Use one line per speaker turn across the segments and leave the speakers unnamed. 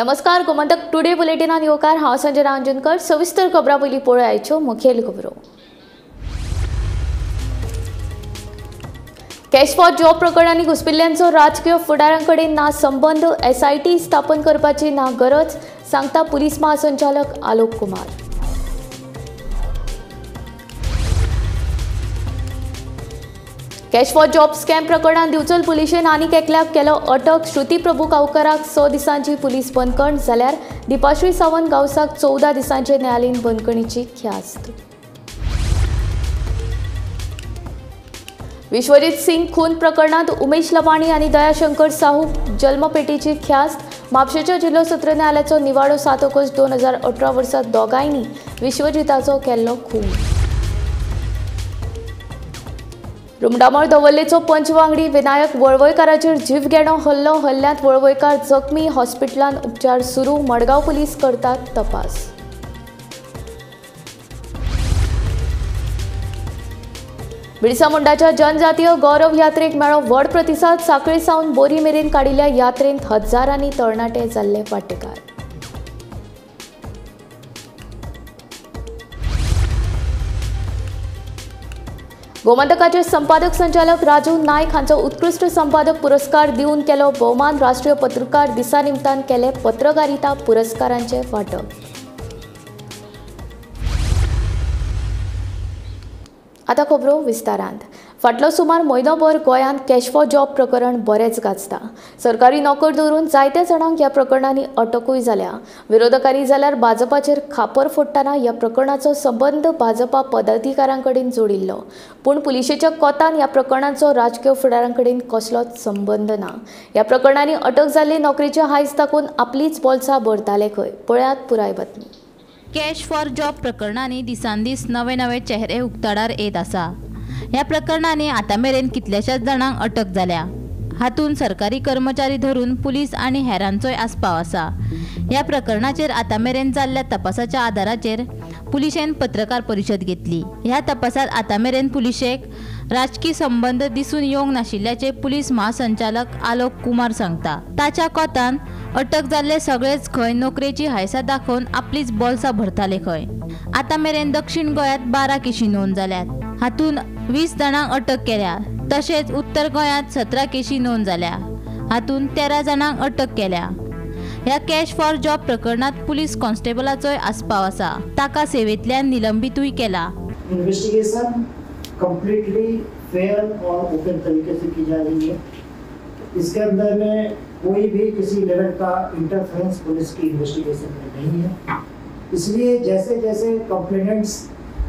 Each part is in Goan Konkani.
नमस्कार, गोमंतक टुडे बुलेटिनान येवकार. हांव संजय रांजनकर. सविस्तर खबरां पयलीं पळयाच्यो मुखेल खबरो. कॅश फॉर जॉब प्रकरणांनी घुसपिल्ल्यांचो राजकीय फुडाऱ्यां कडेन ना संबंद, एसआयटी स्थापन करपाची ना गरज, सांगता पुलीस महासंचालक Alok Kumar. Cash for job scam प्रकरणात दिवचल पुलिशेन आनीक एकल्याक केलो अटक. श्रुती प्रभू गांवकाराक 6 दिसांची पुलीस बंदखण, जाल्यार दीपाश्री सावंत गांवसाक 14 दिसांचे न्यायालयीन बंदखणीची ख्यास्त. विश्वजीत सिंग खून प्रकरणात उमेश लवाणी आनी दयाशंकर साहू जन्मपेटीची ख्यास्त. म्हापशेच्या जिल्हो सत्र न्यायालयाचो निवाडो 7 ऑगस्ट 2018 वर्सा दोगांयनी विश्वजिताचो केल्लो खून. रुमडामळ दवल्लेचो पंच वांगडी विनायक वळवयकाराचेर जीवघेणो हल्लो. हल्ल्यांत वळवयकार जखमी, हॉस्पिटलांत उपचार सुरू. मडगांव पुलीस करतात तपास. बिरसा मुंडाच्या जनजातीय गौरव यात्रेक मेळ्ळो व्हड प्रतिसाद. साखळी सावन बोरी मेरेन काडिल्ल्या यात्रेंत हजारांनी तरणाटे जाल्ले वांटेकार. गोमंतकाचे संपादक संचालक राजू नायक हांचो उत्कृश्ट संपादक पुरस्कार दिवन केलो भोवमान. राष्ट्रीय पत्रकार दिसा निमतान केले पत्रकारिता पुरस्कारांचे वांटप. आतां खबरो विस्तारांत. फाटलो सुमार म्हयनोभर गोंयांत कॅश फॉर जॉब प्रकरण बरेंच गाजता. सरकारी नोकर दवरून जायत्या जाणांक ह्या प्रकरणांनी अटकूय जाल्या. विरोधकांनी जाल्यार भाजपाचेर खापर फोडटना ह्या प्रकरणाचो संबंद भाजपा पदाधिकाऱ्यां कडेन जोडिल्लो. पूण पुलिशेच्या कोतान ह्या प्रकरणाचो राजकीय फुडाऱ्यां कडेन कसलोच संबंद ना. ह्या प्रकरणांनी अटक जाल्ले नोकरेचे हायस दाखोवन आपलीच बोल्सां भरताले खंय. पळयात पुराय बातमी.
कॅश फॉर जॉब प्रकरणांनी दिसान दीस नवे नवे चेहरे उक्ताडार येत आसा. ह्या प्रकरणांनी आतां मेरेन कितल्याशाच जाणांक अटक जाल्या. हातूंत सरकारी कर्मचारी धरून पुलीस आनी हेरांचोय आस्पाव आसा. ह्या प्रकरणाचेर आतां मेरेन जाल्ल्या तपासाच्या आदाराचेर पुलिशेन पत्रकार परिशद घेतली. ह्या तपासात आतां मेरेन पुलिशेक राजकी संबंद दिसून येवंक नाशिल्ल्याचें पुलीस महासंचालक आलोक कुमार सांगता. ताच्या कोतान अटक जाल्ले सगळेच खंय नोकरेची हायसां दाखोवन आपलीच बोल्सां भरताले खंय. आतां मेरेन दक्षिण गोंयांत 12 केशी नोंद जाल्यात. हातूंत 20 जाणांक अटक केल्या. तशेंच उत्तर गोंयांत 17 केशी नोंद जाल्या. हातूंत 13 जाणांक अटक केल्या. ह्या कॅश फॉर जॉब प्रकरणांत पुलीस कॉन्स्टेबलाचोय आस्पाव आसा. ताका सेवेंतल्यान निलंबितूय केला.
इन्वेस्टिगेशन कम्प्लीटली फेयर और ओपन तरीके से की जा रही है. इसके अंदर में कोई भी किसी लेवल का इंटरफेरेंस पुलिस की इन्वेस्टिगेशन में नहीं है. इसलिए जैसे जैसे कंप्लेनेंट्स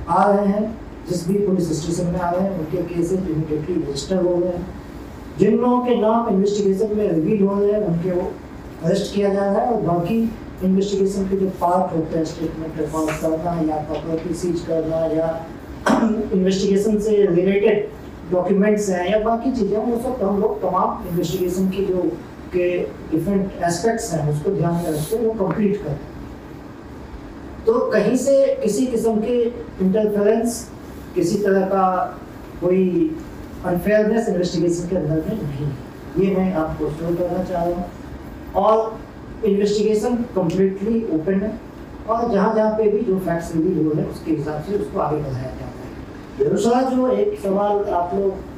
आ रहे हैं, जिस भी पुलिस स्टेशन में आ रहे हैं, उनके केसेज इमीडिएटली रजिस्टर हो गए हैं. जिन लोगों के नाम इन्वेस्टिगेशन में रिवील हो रहे हैं उनके वो अरेस्ट किया जा रहा है और बाकी इन्वेस्टिगेशन के जो पार्ट होते हैं, स्टेटमेंट रिकॉर्ड करना या प्रॉपर्टी सीज करना या इन्वेस्टिगेशन से रिलेटेड डॉक्यूमेंट्स हैं या बाकी चीज़ें, वो सब हम लोग तमाम इन्वेस्टिगेशन की जो के डिफरेंट एस्पेक्ट्स हैं उसको ध्यान में रखते वो कंप्लीट करते हैं. तो कहीं से किसी किस्म के इंटरफेरेंस, किसी तरह का कोई अनफेयरनेस इन्वेस्टिगेशन के अंदर में नहीं है, ये मैं आपको श्योर करना चाह रहा हूँ. और इन्वेस्टिगेशन कम्प्लीटली ओपन है और जहाँ जहाँ पे भी जो फैक्ट्स रिवील हो रहे हैं उसके हिसाब से उसको आगे बढ़ाया जा रहा है. दूसरा जो एक सवाल आप लोग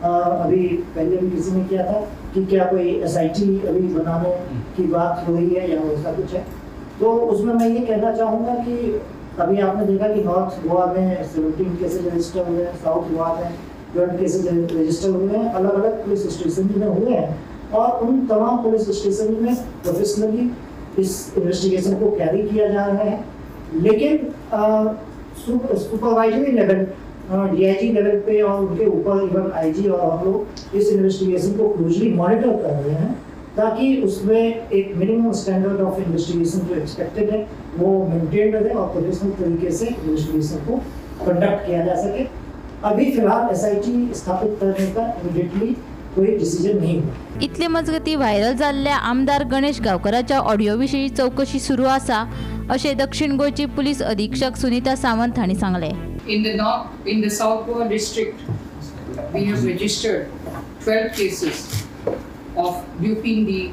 अभी पहले भी किसी ने किया था कि क्या कोई एसआईटी अभी बनाने की बात हो रही है या वैसा कुछ है, तो उसमें मैं ये कहना चाहूँगा कि अभी आपने देखा कि नॉर्थ गोवा में 17 केसेज रजिस्टर हुए हैं, साउथ गोवा में 12 केसेज रजिस्टर हुए हैं, अलग अलग पुलिस स्टेशन में हुए हैं और उन तमाम पुलिस स्टेशन में प्रोफेशनली इस इन्वेस्टिगेशन को कैरी किया जा रहा है. लेकिन सुपरवाइजरी लेवल, डीआईजी लेवल पे और उनके ऊपर इवन आईजी और हम लोग इस इन्वेस्टिगेशन को क्लोजली मॉनिटर कर रहे हैं ताकि उसमें एक मिनिमम स्टैंडर्ड ऑफ इन्वेस्टिगेशन जो एक्सपेक्टेड है वो मेंटेन रहे और प्रोफेशनल तरीके से इन्वेस्टिगेशन को कंडक्ट किया जा सके. अभी फिलहाल एसआईटी स्थापित करने का इमीडिएटली कोई डिसीजन नहीं हुआ.
इतले मजगती व्हायरल जाल्ल्या आमदार गणेश गांवकराच्या ऑडियो विशीं चवकशी सुरू आसा अशें दक्षिण गोंयची पुलीस अधीक्षक सुनीता सावंत हांणी सांगलें.
In the South Goa district, we have registered 12 cases of duping the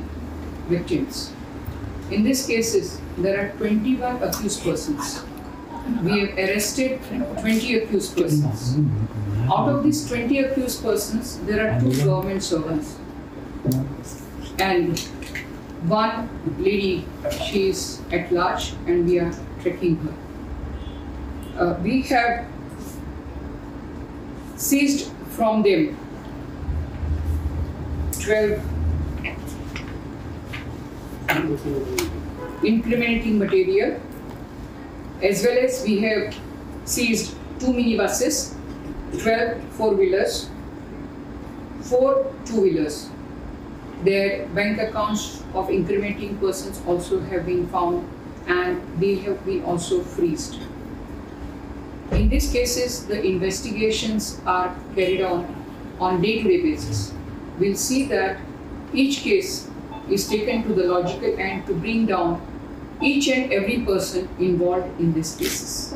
victims. In these cases, there are 21 accused persons. We have arrested 20 accused persons. Out of these 20 accused persons, there are 2 government servants and 1 lady, she is at large and we are tracking her. We have seized from them 12 incriminating material, as well as we have seized 2 minibuses, 12 four-wheelers, 4 two-wheelers. Their bank accounts of incriminating persons also have been found and they have been also freezed. In these cases, the investigations are carried on day-to-day basis. We'll see that each case is taken to the logical end to bring down each and every person involved in these cases.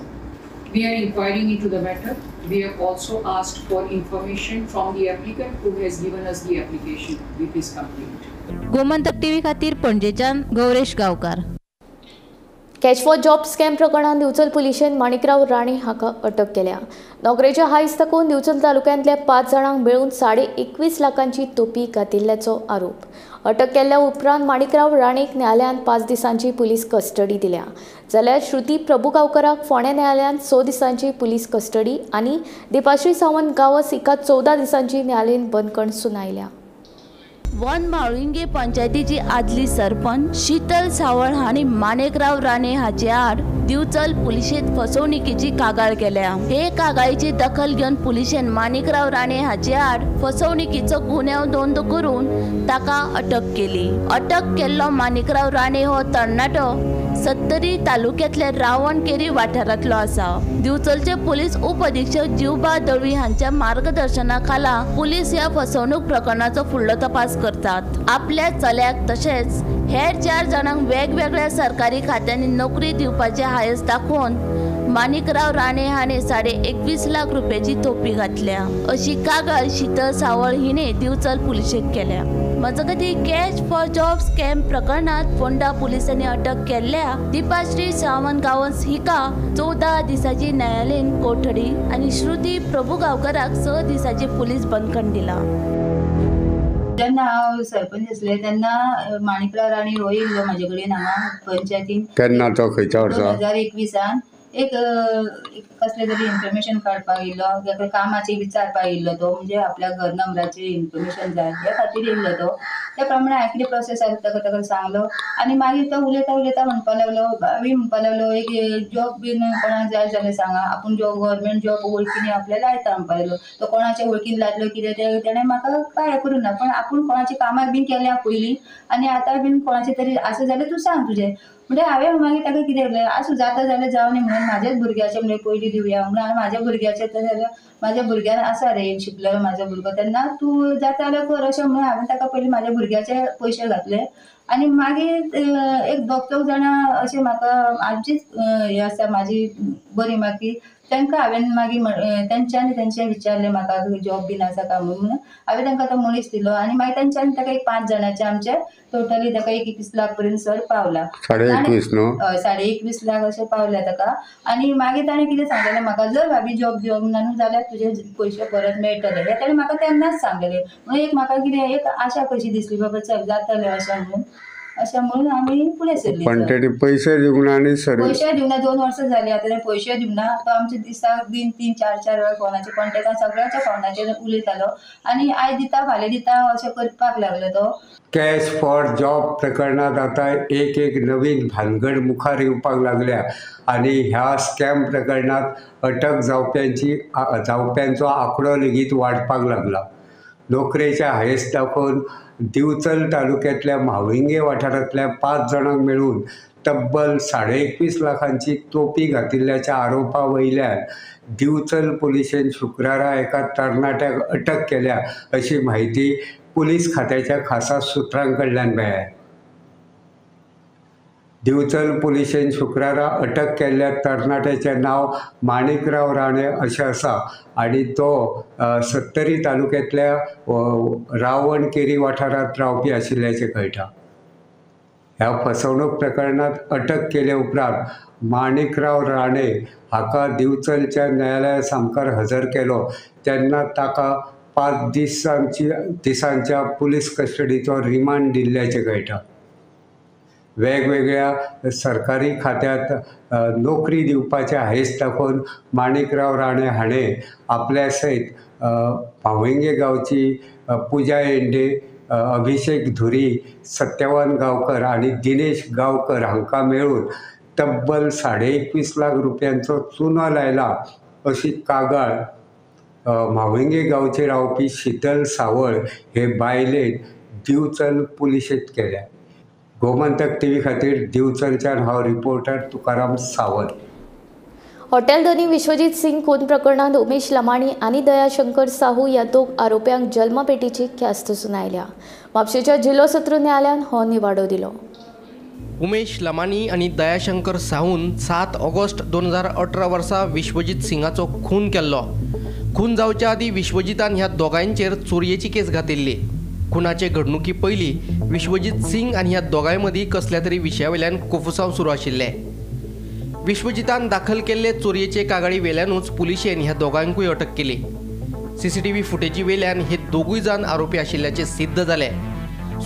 We are inquiring into the matter. We have also asked for information from the applicant who has given us the application with his complaint.
Gomantak TV खातीर पणजेच्यान Gauresh Gaonkar.
Cash for job scam प्रकरणात दिवचल पुलिशेन माणिकराव राणे हाका अटक केल्या. नोकरेच्या हायस थाकून दिवचल तालुक्यांतल्या 5 जाणांक मेळून 21.5 लाखांची तोपी घातिल्ल्याचो आरोप. अटक केल्ल्या उपरांत माणिकराव राणेक न्यायालयान 5 दिसांची पुलीस कस्टडी दिल्या, जाल्यार श्रुती प्रभुगांवकराक फोंडें न्यायालयान 6 दिसांची पुलीस कस्टडी आनी दीपाश्री सावंत गांवस हिका 14 दिसांची न्यायालयीन बंदखण सुनायल्या.
वन म्हाळुंगे पंचायतीची आदली सरपंच शीतल सावळ हांणी माणिकराव राणे हाचे आड दिवचल पुलिशेंत फसवणुकीची कागाळ केल्या. हे कागाळीची दखल घेवन पुलिशेन माणिकराव राणे हाचे आड फसवणुकीचो गुन्यांव नोंद करून ताका अटक केली. अटक केल्लो माणिकराव राणे हो तरणाटो सत्तरी तालुक्यांतल्या रावणकेरी वाठारांतलो आसा. दिवचलचे पुलीस उपअधीक्षक जीवबा दळवी हांच्या मार्गदर्शना खाला पुलीस ह्या फसवणूक प्रकरणाचो फुडलो तपास करतात. आपल्या चल्याक तशेंच हेर 4 जाणांक वेगवेगळ्या सरकारी खात्यांनी नोकरी दिवपाचे हायस दाखोवन माणिकराव राणे हाणे 21.5 लाख रुपयाची तोपी घातल्या अशी कागाळ शीतल सावळ हिणे दिवचल पुलिशेक केल्या. मजगती कॅश फॉर जॉब स्कॅम प्रकरणात फोंडा पुलिसांनी अटक केल्ल्या दीपाश्री सावंत गांवस हिका 14 दिसाची न्यायालयीन कोठडी आनी श्रुती प्रभुगांवकराक 6 दिसाची पुलीस बंदखण दिला.
जेन्ना हांव सरपंच आसले तेन्ना माणिकराव राणे हो येयल्लो म्हाजे कडेन हांगा पंचायतीन.
केन्ना तो खंयच्या वर्सा?
2021 एक कसले तरी इन्फॉर्मेशन काडपाक येयल्लो, ताका कामाचें विचारपाक येयल्लो तो, म्हणजे आपल्या घर नंबराची इन्फॉर्मेशन जाय हे खातीर येयल्लो तो. त्या प्रमाणे हांवें कितें प्रोसेस आसा ताका ताका सांगलो आनी मागीर तो उलयता उलयता म्हणपाक लागलो, भाभी म्हणपाक लागलो एक जॉब बीन कोणाक जाय जाल्यार सांगा, आपूण जॉब गव्हर्मेंट जॉब वळखीन आपल्या लायता म्हणपाक लागलो. तो कोणाच्या वळखीन लायतलो कितें तें तेणें म्हाका कांय करूं ना, पण आपूण कोणाची कामां बीन केल्या पयलीं आनी आतां बीन कोणाचें तरी आसा जाल्यार तूं सांग तुजें. म्हणजे हांवें मागीर ताका कितें केलें, आसूं जाता जाल्यार जावं न्ही म्हणून म्हाज्याच भुरग्याचें म्हणजे पयलीं दिवया म्हणून हांवें म्हाज्या भुरग्याचें जाल्यार म्हाज्या भुरग्यान आसा रे शिकलेलो म्हाजो भुरगो, तेन्ना तूं जाता जाल्यार कर अशें म्हणून हांवें ताका पयलीं म्हाज्या भुरग्याचे पयशे घातले. आनी मागीर एक दोग चौग जाणां अशें म्हाका आमचीच हें आसा म्हाजी बरी मागी तांकां हांवें मागीर तेंच्यांनी तेंचे विचारलें म्हाका जॉब बीन आसा काय म्हणून, हांवें तांकां तो मनीस दिलो आनी मागीर तेंच्यांनी ताका एक 5 जाणांचे आमचे टोटली ताका 21 लाख पर्यंत सर पावला.
21.5 न्हू?
हय, 21.5 लाख अशें पावले ताका. आनी मागीर ताणें कितें सांगलेलें म्हाका, जर भाभी जॉब दिवंक ना न्हू जाल्यार तुजे पयशे परत मेळटले हें ताणें म्हाका तेन्नाच सांगलेलें. म्हणून एक म्हाका कितें एक आशा कशी दिसली बाबा चल जातलें अशें म्हणून, अशें म्हणून आमी फुडें सरली.
पण तेणी पयशे दिवंक ना आनी सर
पयशे दिवंक ना, 2 वर्सां जालीं आतां तेणें पयशे दिवंक ना. तो आमचे दिसाक बीन 3, 4, 4 वेळा फोनाचेर कॉन्टेक्टान सगळ्यांच्या फोनाचेर उलयतालो आनी आयज दिता फाल्यां दिता अशें करपाक लागलो तो.
कॅश फॉर जॉब प्रकरणात आतां एक एक नवीन भानगड मुखार येवपाक लागल्या आनी ह्या स्कॅम प्रकरणात अटक जावप्यांचो आंकडो लेगीत वाडपाक लागला. नोकरेच्या हायस दाखोवन दिवचल तालुक्यांतल्या म्हाळुंगे वाठारांतल्या 5 जाणांक मेळून तब्बल 21.5 लाखांची तोपी घातिल्ल्याच्या आरोपा वयल्यान दिवचल पुलिशेन शुक्रारा एका तरणाट्याक अटक केल्या अशी म्हायती पुलीस खात्याच्या खासा सुत्रां कडल्यान मेळ्ळ्या. दिवचल पुलिशेन शुक्रारा अटक केल्ल्या तरणाट्याचें नांव माणिकराव राणे अशें आसा आनी तो सत्तरी तालुक्यांतल्या रावणकेरी वाठारांत रावपी आशिल्ल्याचें कळटा. ह्या फसवणूक प्रकरणात अटक केले उपरांत माणिकराव राणे हाका दिवचलच्या न्यायालया सामकार हजर केलो तेन्ना ताका 5 दिसांच्या पुलीस कस्टडीचो रिमांड दिल्ल्याचें कळटा. वेगवेगळ्या सरकारी खात्यांत नोकरी दिवपाचें हांयस दाखोवन माणिकराव राणे हाणें आपल्या सयत भावंगे गांवची पुजा येंडे, अभिषेक धुरी, सत्यवान गांवकर आनी दिनेश गांवकर हांकां मेळून तब्बल 21.5 लाख रुपयांचो चुनो लायला अशी कागाळ म्हावंगे गांवचे रावपी शीतल सावळ हे बायलेन दिवचल पुलिशेंत केल्या. गोमंतक टीव्ही खातीर दिवचलच्यान हांव रिपोर्टर तुकाराम सावंत.
हॉटेल धनी विश्वजीत सिंग खून प्रकरणात उमेश लमाणी आनी दयाशंकर साहू ह्या दोग आरोप्यांक जन्मपेटीची ख्यास्त सुनायल्या. म्हापशेच्या जिल्लो सत्र न्यायालयान हो निवाडो दिलो.
उमेश लमाणी आनी दयाशंकर साहून 7 ऑगस्ट 2018 वर्सा विश्वजीत सिंगाचो खून केल्लो. खून जावच्या आदीं विश्वजितान ह्या दोगांचेर चोरयेची केस घातिल्ली. खुनाचे घडणुकी पयलीं विश्वजीत सिंग आनी ह्या दोगांय मदीं कसल्या तरी विशया वयल्यान कोफुसांव सुरू आशिल्लें. विश्वजितान दाखल केल्ले चोरयेचे कागाळी वेल्यानूच पुलिशेन ह्या दोगांकूय अटक केली. सीसीटीव्ही फुटेजी वेल्यान हे दोगूय जाण आरोपी आशिल्ल्याचें सिद्ध जालें.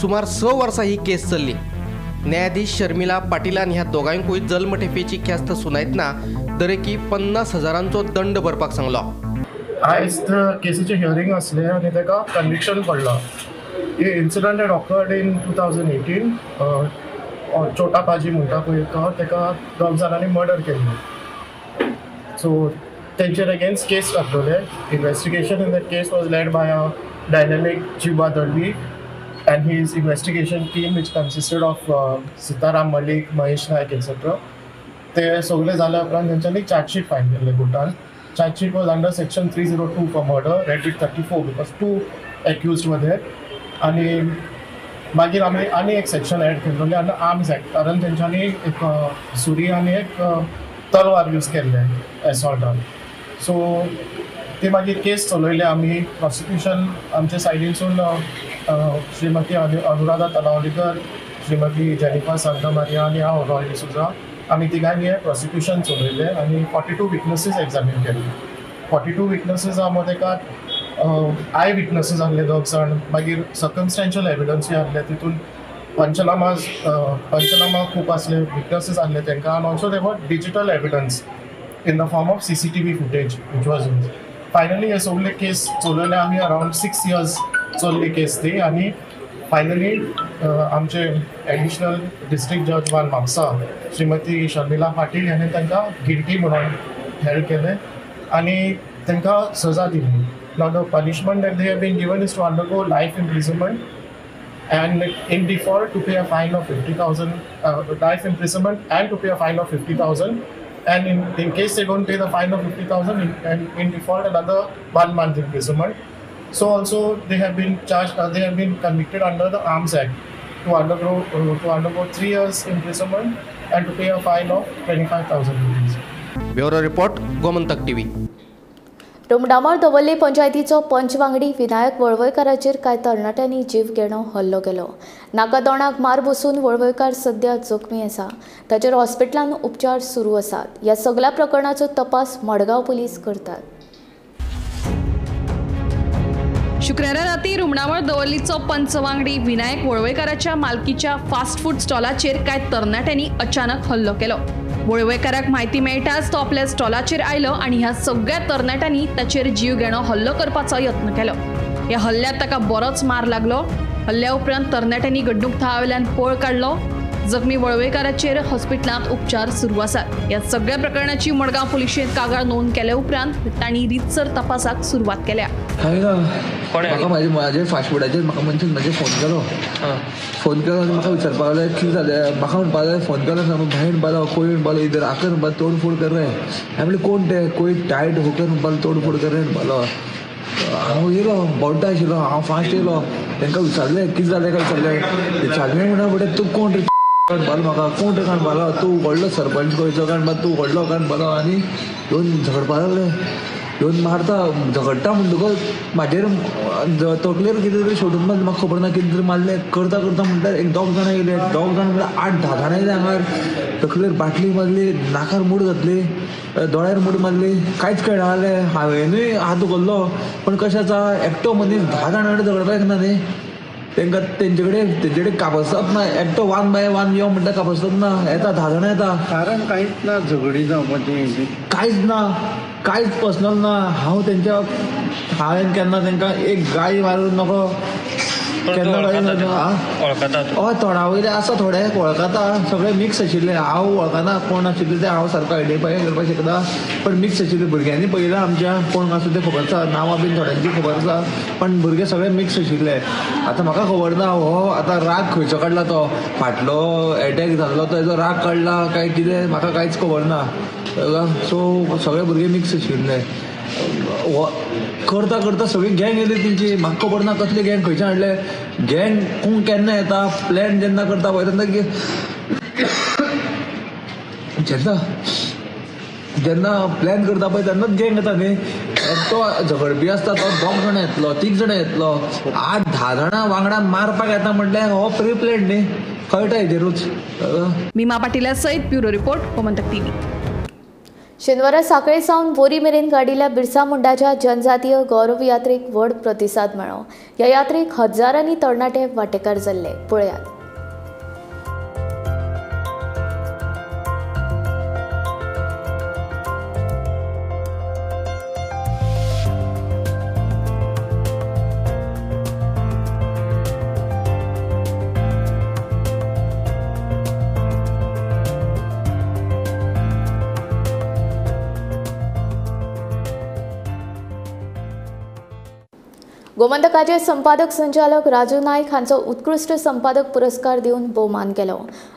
सुमार 6 वर्सां ही केस चल्ली. न्यायाधीश शर्मिला पाटिलान ह्या दोगांकूय जल्मठेपेची ख्यास्त सुनायतना दरेकी 50,000 दंड भरपाक सांगलो.
आयज केसीचें हियरींग आसलें आनी ताका कन्विक्शन पडलां. हे incident had occurred in 2018. Chota पाजी म्हणटा पळय तो, ताका दोग जाणांनी मर्डर केल्ली. सो तेंचेर अगेन्स्ट केस घातलेले. Investigation in that case was led by a dynamic Jiva Dalvi and his investigation team which consisted of Sitaram Malik, Mahesh Naik etcetera. ते सगळे जाल्या उपरांत तेंच्यांनी चार्जशीट फायल केल्ले कोर्टान. Chargesheet was under section 302 for murder, read with 34 because 2 accused were there. आनी मागीर आमी आनी एक सेक्शन एड केल्ले अंडर आर्म्स एक्ट, कारण तेंच्यांनी एक सुरी आनी एक तलवार यूज केल्ले एसॉल्टान. सो ती मागीर केस चलयले आमी. प्रोसिक्युशन आमच्या सायडीनसून श्रीमती अनुराधा तलावलीकर, श्रीमती जेनिफा सांतामारिया आनी हांव रॉय डिसोजा, आमी तिगांनी प्रोसिक्युशन चलयलें आनी 42 विटनसीस एग्जामीन केले. 42 विटनसीस मदें एका I witnesses आहले दोग जाण, मागीर सर्कमस्टेन्शियल एविडन्सूय आहले, तितून पंचनामा खूब आसले, विटनसीस आहले तांकां, आनी also there were digital evidence in the form of CCTV footage which was use. Finally हे सगळे केस चलयले आमी. अरावंड 6 इयर्स चल्ली केस ती आनी फायनली आमचे एडिशनल डिस्ट्रिक्ट जज वन म्हापसा श्रीमती शर्मिला पाटील हाणें तांकां गिल्टी म्हणून हेल्ड केलें आनी तांकां सजा दिली. Now the punishment that they have been given is to undergo life imprisonment and in default to pay a fine of 50,000, life imprisonment and to pay a fine of 50,000, and in case they don't pay the fine of 50,000 and in default another 1 month imprisonment. So also they have been charged, they have been convicted under the Arms Act to undergo 3 years imprisonment and to pay a fine of 25,000 rupees.
Bureau Report, Gomantak TV.
Rumdamol Davorlim पंचायतीचो पंच वांगडी विनायक वळवयकाराचेर कांय तरणाट्यांनी जीव घेणो हल्लो केलो. नाका दोणाक मार बसून वळवयकार सध्या जखमी आसा. ताचेर हॉस्पिटलांत उपचार सुरू आसात. ह्या सगळ्या प्रकरणाचो तपास मडगांव पुलीस करतात.
शुक्रारा राती रुमडामळ दवर्लीचो पंच वांगडी विनायक वळवयकाराच्या मालकीच्या फास्ट फूड स्टॉलाचेर कांय तरणाट्यांनी अचानक हल्लो केलो. वळवयकाराक म्हायती मेळटाच तो आपल्या स्टॉलाचेर आयलो आनी ह्या सगळ्या तरणाट्यांनी ताचेर जीव घेणो हल्लो करपाचो यत्न केलो. ह्या हल्ल्यात ताका बरोच मार लागलो. हल्ल्या उपरांत तरणाट्यांनी घडणूक थळावेल्यान पळ काडलो. जखमी वळवयकाराचेर हॉस्पिटलांत उपचार सुरू आसात. ह्या सगळ्या प्रकरणाची मडगांव पुलिशेंत कागाळ नोंद केल्या उपरांत तांणी रितसर तपासाक सुरवात केल्या.
म्हाका म्हाजे फास्ट फुडाचेर म्हाका मनशान म्हाजे फोन केलो. फोन केलो आनी म्हाका विचारपाक लागले कितें जालें. म्हाका म्हणपाक लागले फोन केलो भाई म्हणपाक लागलो कोई म्हणपाक लागलो इधर आकर म्हणपाक तोडफोड कर रहे. हांवें म्हणलें कोण ते कोई टायट होकर म्हणपाक तोडफोड कर रहे म्हणपाक लागलो. हांव येयलो बोड्डा आशिल्लो हांव फास्ट येयलो. तांकां विचारलें कितें जालें काय विचारलें. विचारलें म्हणा फुडें तूं कोण रे म्हणपाक म्हाका कोण रे काय म्हणपाक लागलो. तूं व्हडलो सरपंच गोंयचो काय म्हणपाक तूं व्हडलो काय म्हणपाक लागलो आनी येवन झगडपाक लागले. येवन मारता झगडटा म्हणटकच म्हाजेर तकलेर कितें तरी सोडून मारलें, म्हाका खबर ना कितें तरी मारलें. करता करता म्हणल्यार एक दोग जाणां येयले, दोग जाणां म्हणल्यार 8-10 जाणां येयले हांगार. तकलेर बाटली मारली, नाकार मूड घातली, दोळ्यार मूड मारली, कांयच कळना जालें. हांवेनूय हात उखल्लो, पण कशें आसा एकटो मनीस 10 जाणां कडेन झगडपाक येना न्ही. तांकां तेंचे कडेन कापसत ना, एकटो 1 by 1 यो म्हणटा कापसत ना, येता 10 जाणां येता.
कारण कांयच ना, झगडी जावपाचें
कांयच ना, कांयच पर्सनल ना. हांव तेंच्या हांवें केन्ना तांकां एक गाळी मारून नको केन्ना. हय, तोंडा वयले आसा थोडे वळखता, सगळे मिक्स आशिल्ले. हांव वळखना कोण आशिल्ले ते, हांव सारको आयडेंटिफाय करपाक शकना, पण मिक्स आशिल्ले. भुरग्यांनी पळयलां आमच्या कोण आसा तें खबर आसा, नांवां बीन थोड्यांची खबर आसा, पण भुरगे सगळे मिक्स आशिल्ले. आतां म्हाका खबर ना हो आतां राग खंयचो काडला, तो फाटलो एटॅक जाल्लो तेजो राग काडला काय कितें, म्हाका कांयच खबर ना. सो सगळे भुरगे मिक्स आशिल्ले. करता करता सगळी गँग येयली तेंची, म्हाका खबर ना कसली गँग खंयच्यान हाडले. गँग कोण केन्ना येता, प्लॅन जेन्ना करता पळय तेन्ना जेन्ना जेन्ना प्लॅन करता पळय तेन्नाच गँग येता न्ही. तो झगडपी आसता तो 2 जाणां येतलो, 3 जाणां येतलो, 8-10 जाणां वांगडा मारपाक येता म्हणल्यार हो प्री प्लॅन न्ही, कळटा हेजेरूच.
भीमा पाटीला सयत ब्युरो रिपोर्ट, गोमंतक टीव्ही.
शेनवारा साखळे सावन बोरी मेरेन काडिल्ल्या बिरसा मुंडाच्या जनजातीय गौरव यात्रेक व्हड प्रतिसाद मेळ्ळो. ह्या यात्रेक हजारांनी तरणाटे वांटेकार जाल्ले. पळयात. गोमंतकाचे संपादक संचालक राजू नायक हांचो उत्कृश्ट संपादक पुरस्कार दिवन भोवमान केलो.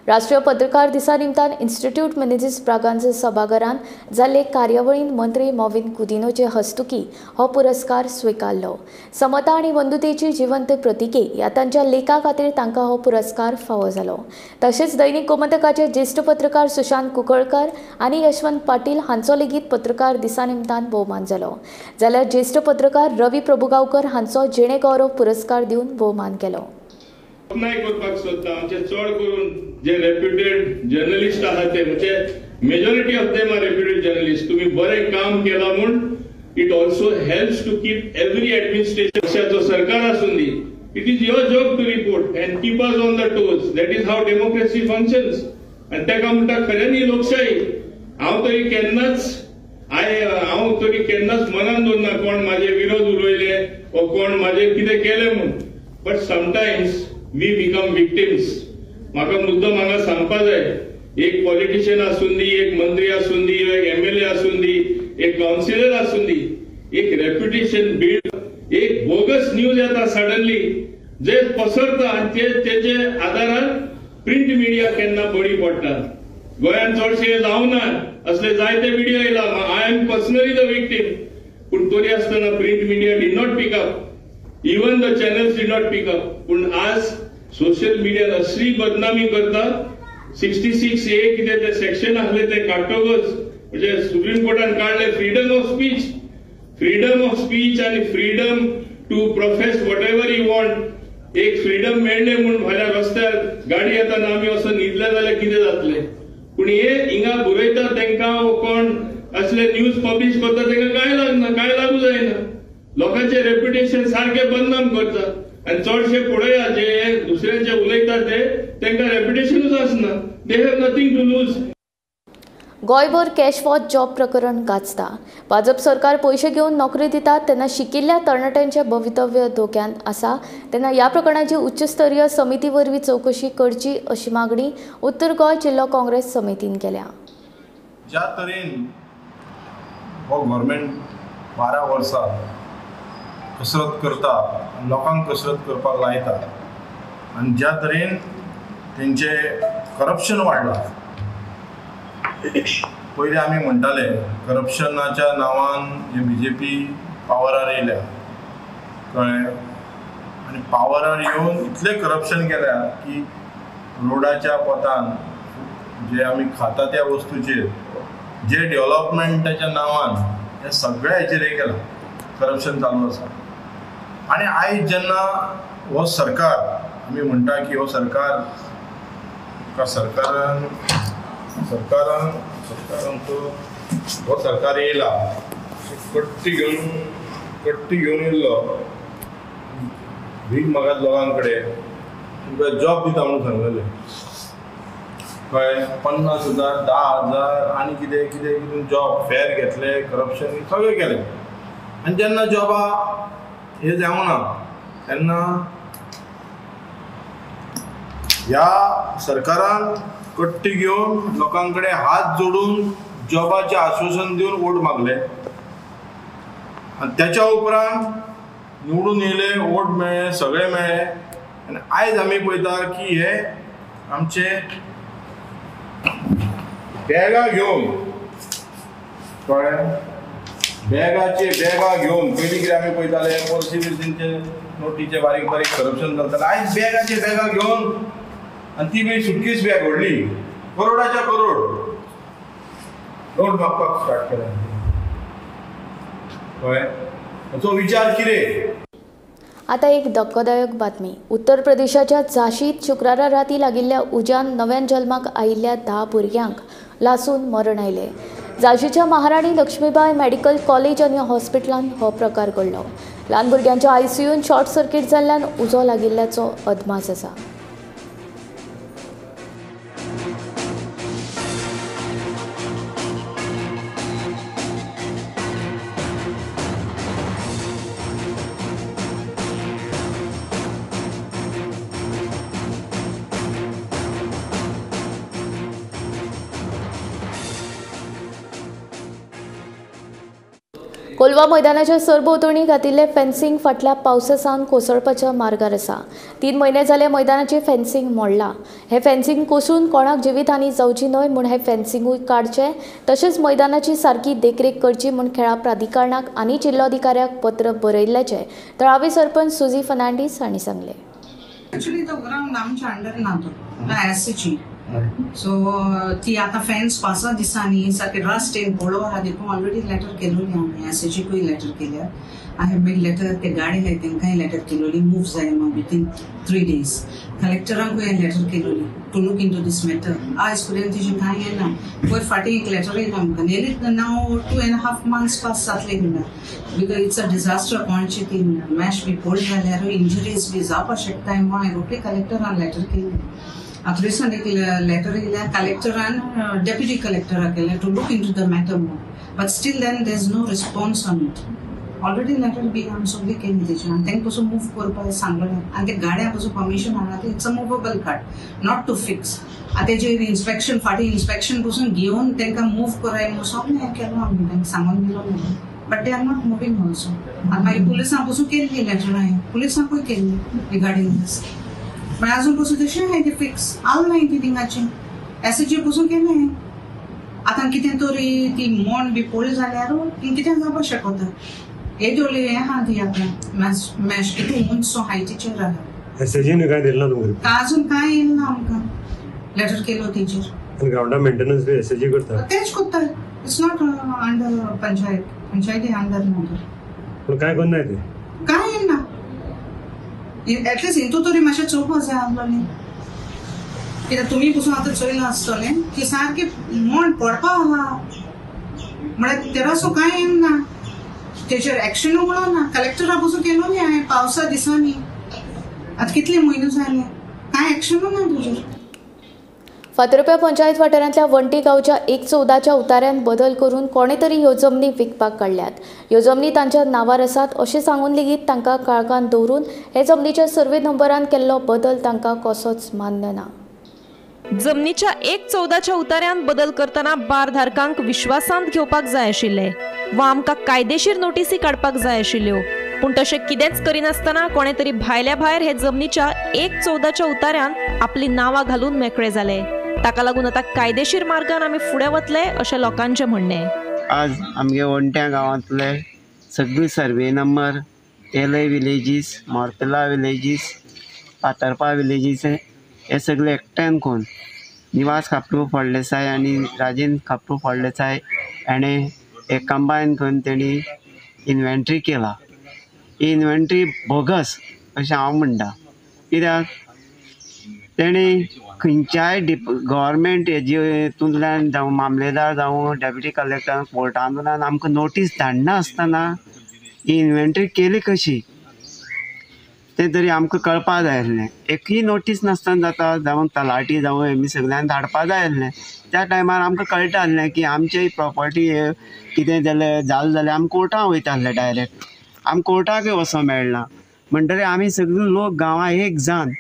राष्ट्रीय पत्रकार दिसा निमतान इन्स्टिट्यूट मिनेझीस ब्रागांझ सभाघरांत जाल्ले कार्यावळींत मंत्री मॉविन कुदिनोचे हस्तुकी हो पुरस्कार स्विकारलो. समता आनी बंधुतेची जिवंत प्रतिके ह्या तांच्या लेखा खातीर तांकां हो पुरस्कार फावो जालो. तशेंच दैनिक गोमंतकाचे ज्येश्ठ पत्रकार सुशांत कुंकळकर आनी यशवंत पाटील हांचो लेगीत पत्रकार दिसा निमतान भोवमान जालो. जाल्यार ज्येश्ठ पत्रकार रवी प्रभुगांवकर हांचो जिणे गौरव पुरस्कार दिवन भोवमान केलो.
तोखणाय करपाक सोदता आमचे चड करून जे रेप्युटेड जर्नलिस्ट आहा ते, म्हणजे majority of them are reputed journalist. तुम्ही बरें काम केलां म्हूण it also helps to keep every administration, पक्षाचो सरकार आसूं दी, it is your job to report and keep us on the toes. That is how democracy functions. आनी ताका म्हणटा खऱ्यांनी लोकशाही. हांव तरी केन्नाच हांव तरी केन्नाच मनान दवरना कोण म्हाजे विरोध उलयले वो कोण म्हाजे कितें केलें म्हूण. But sometimes we become victims. म्हाका मुद्दम हांगा सांगपा जाय, एक पॉलिटिशियन आसूं दी, एक मंत्री आसूं दी, एक एमएलए आसूं दी, एक कावन्सिलर आसूं दी, एक रेप्युटेशन बिल्ड, एक बोगस न्यूज येता सडनली जे पसरता आनी तेजे आदारान प्रिंट मिडिया केन्ना बळी पडटा. गोंयांत चडशे जावना असले जायते व्हिडिओ येयला. I am personally the victim. पूण तरी आसतना print media did not pick up, even the channels did not pick up. पूण आज सोशल मिडियान असली बदनामी करता. 66A कितें ते सेक्शन आसले ते काडटकच म्हणजे सुप्रीम कोर्टान काडले freedom of speech, freedom of speech आनी freedom to profess whatever you want. एक फ्रीडम मेळ्ळें म्हूण फाल्यां रस्त्यार गाडी येताना आमी असो न्हिदले जाल्यार कितें जातलें? पूण हे हिंगा बरयता तांकां कोण असले न्यूज पब्लिश करता तांकां कांय लागना, कांय लागू जायना. लोकांचें रेप्युटेशन सारकें बदनाम करता आनी चडशे पळया जे दुसऱ्यांचे उलयता ते तांकां रेप्युटेशनूच आसना. They have nothing to lose.
गोंयभर कॅश फॉर जॉब प्रकरण गाजता. भाजप सरकार पयशे घेवन नोकरी दितात तेन्ना शिकिल्ल्या तरणाट्यांचें भवितव्य धोक्यांत आसा. तेन्ना ह्या प्रकरणाची उच्चस्तरीय समिती वरवीं चवकशी करची अशी मागणी उत्तर गोंय जिल्लो काँग्रेस समितीन केल्या.
ज्या तरेन हो गव्हर्मेंट 12 वर्सां कसरत करता, लोकांक कसरत करपाक लायता आनी ज्या तरेन तेंचे करप्शन वाडलां, पयलीं आमी म्हणटाले करप्शनाच्या नांवान हे बीजेपी पावरार येयल्या, कळ्ळें, आनी पावरार येवन इतलें करप्शन केल्या की रोडाच्या पोतान जे आमी खाता त्या वस्तूचेर जे डेव्हलपमेंटाच्या नांवान हे सगळ्या हेचेर हें केलां, करप्शन चालू आसा. आनी आयज जेन्ना हो सरकार आमी म्हणटा की हो सरकार सरकारान सरकारान सरकारान तो हो सरकार येयला कट्टी घेवन येयल्लो भीक मागत लोकां कडेन, तुमकां जॉब दिता म्हणून सांगलेलें, कळ्ळें, 50,000 10,000 आनी कितें कितें कितें जॉब फेर घेतले, करप्शन सगळें केलें. आनी जेन्ना जॉबा हें जावना तेन्ना ह्या सरकारान कट्टी घेवन लोकां कडेन हात जोडून जॉबाचें आश्वासन दिवन वोट मागले आनी त्याच्या उपरांत निवडून येयले, वोट मेळ्ळे, सगळें मेळ्ळें. आनी आयज आमी पळयता की हे आमचे बॅगां घेवन, कळ्ळें, बॅगाचे बॅगां घेवन पयलीं कितें आमी पळयताले पर्सी बिर्सींचे नोटीचे बारीक बारीक करप्शन चलतालें, आयज बॅगाचे बॅगां घेवन आनी ती बी सुटकेस बॅग व्हडली, करोडाच्या करोड नोट मागपाक स्टार्ट केलें, कळ्ळें. हाचो विचार कितें?
आता एक धक्कोदायक बातमी. उत्तर प्रदेशाच्या झाशीत शुक्रारा राती लागिल्ल्या उज्यान नव्यान जल्माक आयिल्ल्या 10 भुरग्यांक लासून मरण आयलें. झाशीच्या महाराणी लक्ष्मीबाई मेडिकल कॉलेज आनी हॉस्पिटलान हो प्रकार घडलो. ल्हान भुरग्यांच्या आयसीयून शॉर्ट सर्किट जाल्ल्यान उजो लागिल्ल्याचो अदमास आसा. कोलवा मैदानाच्या सरभोंवतणी घातिल्लें फेन्सिंग फाटल्या पावसा सावन कोसळपाच्या मार्गार आसा. 3 म्हयने जाले मैदानाची फेन्सिंग मोडलां. हें फेन्सिंग कोसळून कोणाक जिवीतहानी जावची न्हय म्हूण हें फेन्सिंगूय काडचें, तशेंच मैदानाची सारकी देखरेख करची म्हूण खेळां प्राधिकरणाक आनी जिल्लोधिकाऱ्याक पत्र बरयल्ल्याचें थळावे सरपंच सुझी फर्नांडीस हांणी सांगलें.
एक्चुअली तो ग्राउंड आमच्या अंडर ना, तो एसची सो ती आतां फेन्स 5 दिसांनी सारके रस्ट येवन पळोवं आहा देखून ऑलरेडी लेटर केलोली आमी एसएचीकूय लेटर केल्या. I have made letter, ते गाडी आहाय तेंकांय लेटर केलोली मूव जाय म्हूण विथीन 3 डेज. कलेक्टरांकूय हांवें letter केलोली to look into this matter. आयज पर्यंत तेजें कांय येना. पयर फाटीं एक लेटर येयला आमकां, nearly now 2.5 months pass जातले म्हणल्यार, because it's a disaster. कोणाची ती मॅश बी पडली जाल्यार इंजुरीज बी जावपाक शकताय म्हूण हांवें रोखडी कलेक्टरान लेटर केली. आतां रिसंट एक लेटर येयल्या कलेक्टरान डेप्युटी कलेक्टराक केलें to look into the matter म्हूण, but still then there is no response on it. Already letter बी आमी सगळी केली तेजी आनी तांकां पसून मूव करपाक सांगलें आनी ते गाड्यां पसून परमिशन हाडला, ते it's a movable cart not to fix. आतां तेजेर इन्स्पेक्शन फाटीं इन्स्पेक्शन पसून घेवन तांकां मूव कराय म्हूण सगळें हें केलो आमी, तांकां सांगून दिलो म्हणून, but they are not moving also. आनी मागीर पुलिसां पसून केल्ली लेटर हांवें, पुलिसांकूय केल्ली रिगार्डींग दीस, पण अजून पसून तशें आहाय ती फिक्स आल ना ती थिंगाची एसएचजी पसून केलें. आतां कितें तरी ती मोण बी पडली जाल्यार ती कितें जावपाक शकता. येदोळी हें आहा ती आतां मॅश कितू उंचसो हायटीचेर आहा.
एसएचजीन कांय दिलें ना तुमकां?
अजून कांय येयलें ना आमकां, लेटर केलो तेजेर.
आनी ग्रावंडा मेंटेनन्स बी एसएचजी करता?
तेच करता, it's not under panchayat, पंचायती अंडर ना.
पूण कांय करनाय ते?
कांय येना, एटलिस्ट हितू तरी मातशें चोवपाक जाय आसलोलें, कित्याक तुमी पसून आतां चोयलां आसतलें की सारकें मोण पडपा आहा म्हळ्यार तेरासो कांय येना, तेजेर एक्शनूय म्हणून ना. कलेक्टरा पसून केलो न्ही हांवें पावसा दिसांनी, आतां कितले म्हयने जाले कांय एक्शनूय ना तेजेर.
फातर्प्या पंचायत वाठारांतल्या वंटी गांवच्या 1/14च्या उतार्यान बदल करून कोणे तरी ह्यो जमनी विकपाक काडल्यात. ह्यो जमनी तांच्या नांवार आसात अशें सांगून लेगीत तांकां काळखांत दवरून हे जमनीच्या सर्वे नंबरान केल्लो बदल तांकां कसोच मान्य ना.
जमनीच्या 1/14च्या उतार्यान बदल करतना बारधारकांक विश्वासांत घेवपाक जाय आशिल्ले वा आमकां कायदेशीर नोटीसी काडपाक जाय आशिल्ल्यो, पूण तशें कितेंच करिनासतना कोणे तरी भायल्या भायर हे जमनीच्या 1/14च्या उतार्यान आपली नांवां घालून मेकळे जाले. ताका लागून आतां कायदेशीर मार्गान आमी फुडें वतले अशें लोकांचें म्हणणें.
आज आमगे वणट्या गांवांतले सगळी सर्वे नंबर तेलय villages, Morpirla villages, Fatorpa villages हे सगळे एकट्यान कोण निवास खापरू फळदेसाय आनी राजेंद्र खापरू फळदेसाय हाणें एक कंबायन करून तेणी इन्वेंट्री केला. ही इन्वेंट्री बोगस अशें हांव म्हणटा, कित्याक तेणी खंयच्याय गव्हर्मेंट हेजे हितूंतल्यान जावं मामलेदार जावं डेप्युटी कलेक्टर कोर्टांतल्यान आमकां नोटीस धाडना आसतना ही इन्वेंट्री केली कशी तें तरी आमकां कळपा जाय आसलें. एकूय नोटीस नासतना जाता, जावं तलाटी जावं हेमी सगळ्यांक धाडपा जाय आसलें. त्या टायमार आमकां कळटा आसलें की आमची प्रॉपर्टी कितें जालें जालें जाल्यार आमी कोर्टां वयता आसले डायरेक्ट, आमी कोर्टाकय वचोंक मेळना. म्हणटकीर आमी सगळे लोक गांवां एक जावन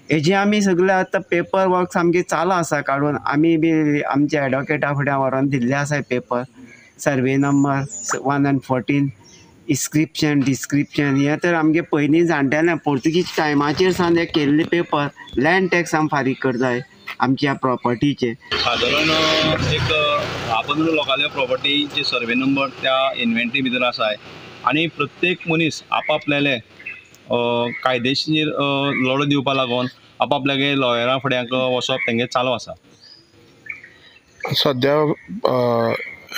हेजे आमी सगळे आतां पेपर वर्क सामकें चालू आसा काडून, आमी बी आमच्या एडवोकेटा फुड्यान व्हरोन दिल्ले आसा paper, survey number 1 and 14, inscription description हें तर आमगे पयलीं जाणटेल्या पोर्तुगीज टायमाचेर सावन हे केल्ले पेपर. लँड टॅक्स आमी फारीक करताय आमच्या प्रॉपर्टीचे.
सादारण एक 10-15 लोकांल्या प्रॉपर्टीचे सर्वे नंबर त्या इन्व्हेंटरी भितर आसा आनी प्रत्येक मनीस आपापल्याले कायदेशीर लढो दिवपा लागून आपापल्यागे लॉयरा फुड्यांक वचप तेंगे चालू आसा.
सद्या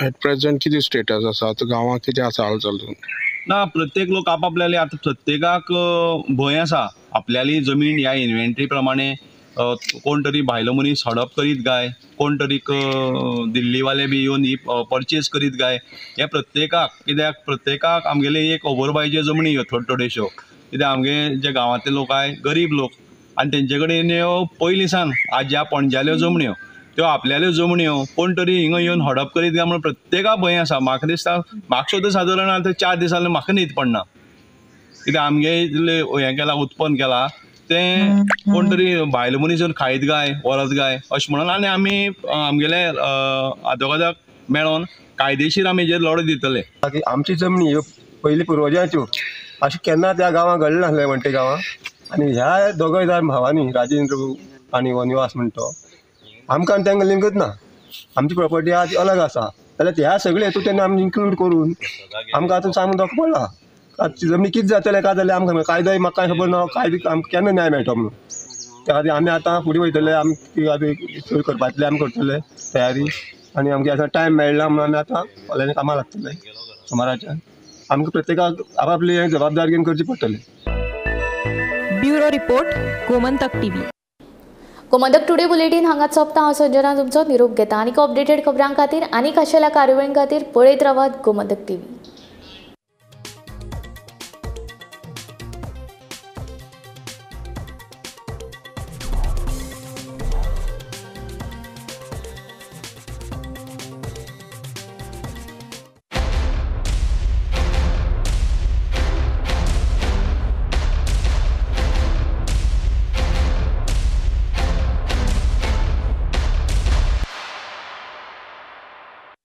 एट प्रेझेंट कितें स्टेटस आसा आतां गांवांत कितें आसा हालचाल?
ना, प्रत्येक लोक आपापल्याले आतां प्रत्येकाक भंय आसा आपल्याली जमीन ह्या इन्व्हेंटरी प्रमाणे कोण तरी भायलो मनीस हडप करीत काय, कोण तरी दिल्लीवाले बी येवन ही परचेज करीत काय, हें प्रत्येकाक, कित्याक प्रत्येकाक आमगेले एक ओवरबायच्यो जमनी ह्यो थोड्यो थोड्योश्यो, कित्याक आमगे जे गांवांतले लोक आहाय गरीब लोक आनी तेंचे कडेन ह्यो पयलीं सावन आज्या पणज्याल्यो जमण्यो, त्यो आपल्याल्यो जमण्यो कोण तरी हिंगा येवन हडप करीत काय म्हणून प्रत्येकाक भंय आसा. म्हाका दिसता म्हाका सुद्दां सादारण आतां 4 दिसांनी म्हाका न्हीद पडना, कित्याक आमगे इतलें हें केलां उत्पन्न केलां तें कोण तरी भायलो मनीस येवन खायत काय व्हरत काय अशें म्हणून. आनी आमी आमगेले आदवोगादाक मेळोन कायदेशीर आमी हेजेर लढो दितले.
आमची जमनी ह्यो पयलीं पुर्वजांच्यो अशें केन्ना त्या गांवांत घडलें नासलें म्हणटे गांवांत. आनी ह्या दोगय जाण भावांनी राजेंद्र आनी वनवास म्हणटो आमकां आनी तांकां लिंकच ना. आमची प्रॉपर्टी आज अलग आसा जाल्यार ह्या सगळे हेतून तेन्ना आमी इन्क्लूड करून आमकां आतां सामको धोको पडला. आतां जमनी कितें जातलें काय जाल्यार आमकां कायदोय म्हाका कांय खबर ना, कांय आमकां केन्ना न्याय मेळटलो म्हणून. त्या खातीर आमी आतां फुडें वयतले, आमी आतां करपातले आमी करतले तयारी आनी आमगे आतां टायम मेळना म्हणून आमी आतां फाल्यां कामां लागतले सोमाराच्यान. आमकां प्रत्येकाक आपापली जबाबदारी घेवन करची पडटली.
Bureau report, Gomantak TV.
Gomantak today bulletin हांगा सोंपता. हांव संजना तुमचो निरोप घेता. आनीक अपडेटेड खबरां खातीर आनी खाशेल्या कार्यावळीं खातीर पळयत रावात गोमंतक टीव्ही.